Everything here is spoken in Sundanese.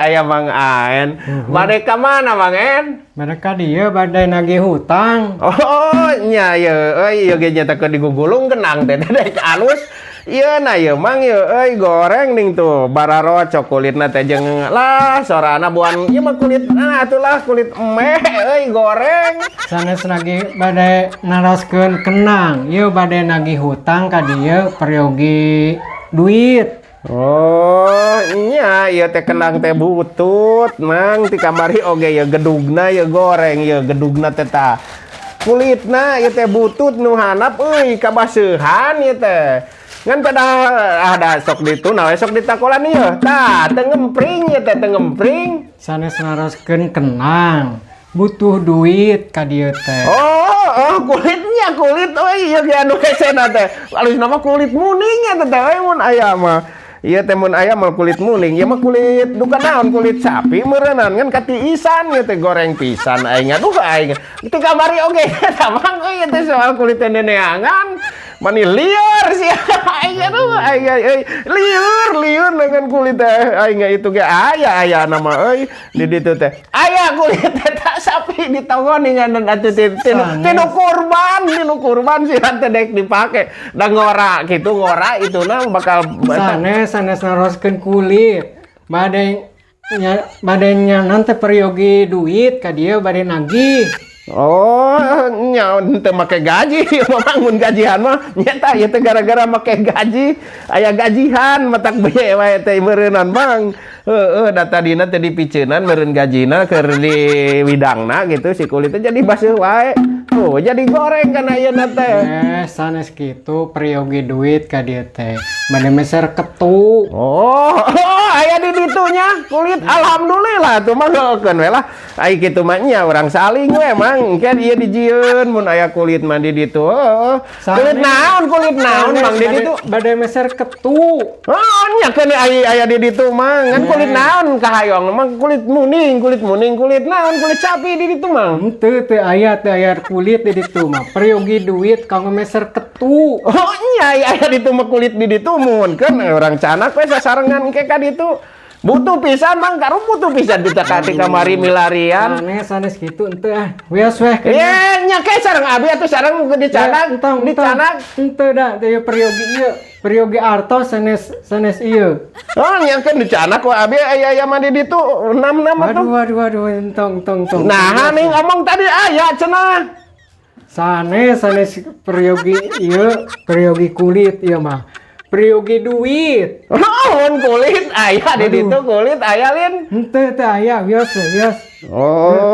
Aya Mang Aen. Bade ka mana, Mang En? Mereka dia bade nagih hutang. Oh, nya ye euy, ieu ge nya teh digugulung kenang teh teh alus. Ieu na ieu, Mang, ieu euy, goreng ning tuh bararocok kulitna teh jeung lah sorana buan ieu mah kulit, nah atulah kulit emeh euy, goreng. Sanes nagih, bade naroskeun kenang. Ieu bade nagih hutang ka dieu, peryogi duit. Oh, nya ieu teh kenang teh butut, Mang, ti kamari oge ieu gedugna ieu goreng ieu gedugna teh tah. Kulitna ieu teh butut nu handap euy, kabaseuhan ieu teh. Ngan pada ada sok ditu nah sok ditakolan ieu. Tah, teu ngempring ieu teh, teu ngempring. Sanes naroskeun kenang. Butuh duit ka dieu teh. Oh, kulitnya kulit euy, ieu ge anu hesena teh. Alusna mah kulit muning ya teh euy, mun aya mah. Ieu teh mun aya mah kulit muning, ieu mah kulit duka naon, kulit sapi meureunnan, ngan katiisan ieu teh, goreng pisan aing, aduh aing. Ti kamari oge eta, Mang, euy, ieu teh soal kulit teh neneangan. Mani lieur sih aing, aduh aing euy, lieur lieur dengan kulit teh aing itu ge aya aya nama euy di ditu teh. Aya kulit teh tak sapi ditogon dengan atuh tinu kurban, tinu kurban sih teh dek dipake. Da ngora kitu, ngora itu na bakal Sanes, sanes naroskeun kulit. Bade nya, bade nya nanti peryogi duit ka dieu, bade nagih. Oh, nya teu make gaji, mah mun gajian mah nyata ieu teh gara-gara make gaji, aya gajihan matak beye wae teh meureunnan, Bang. Heeh, da tadina teh dipiceunan meureun gajina keur di widangna gitu, si kulitnya jadi baseuh wae. Oh, jadi goreng kana ayeuna teh. Eh, sanes kitu, peryogi duit ka dieu teh. Bade meser ketu. Oh, aya di ditunya kulit, alhamdulillah tuh mah ngeukeun we lah. Ai kitu mah nya urang saling we, Mang. Engke ieu dijieun mun aya kulit mah di ditu. Heeh. Kulit naon, kulit naon, Mang, di ditu? Bade meser ketu. Oh, nya keun aya aya di ditu mah. Ngan kulit naon kahayong mah, kulit muning, kulit muning, kulit naon, kulit sapi di ditu, Mang? Henteu, teu aya, teu aya kulit di ditu mah. Peryogi duit kanggo meser ketu. Oh, nya aya aya ditu mah kulit di ditu, mun keun urang canak we sasarengan engke ka ditu. Butuh pisan, Mang, karu butuh pisan di kamari milarian. Sanes, sanes kitu, henteu ah. Wios weh. Eh, nya ke sareng abi atuh, sareng dicanak, Entong, dicanak. Henteu da, teu peryogi ieu. Peryogi artos, sanes sanes ieu. Oh, nya keun dicanak ku abi, aya aya mah di ditu enam-enam atuh. Waduh, waduh, waduh, entong, entong, entong. Nah, nih ngomong tadi aya cenah. Sanes, sanes peryogi ieu, peryogi kulit ieu mah. Peryogi duit. Naon, kulit aya di ditu, kulit aya lin? Henteu, teu aya, wios we, wios. Oh.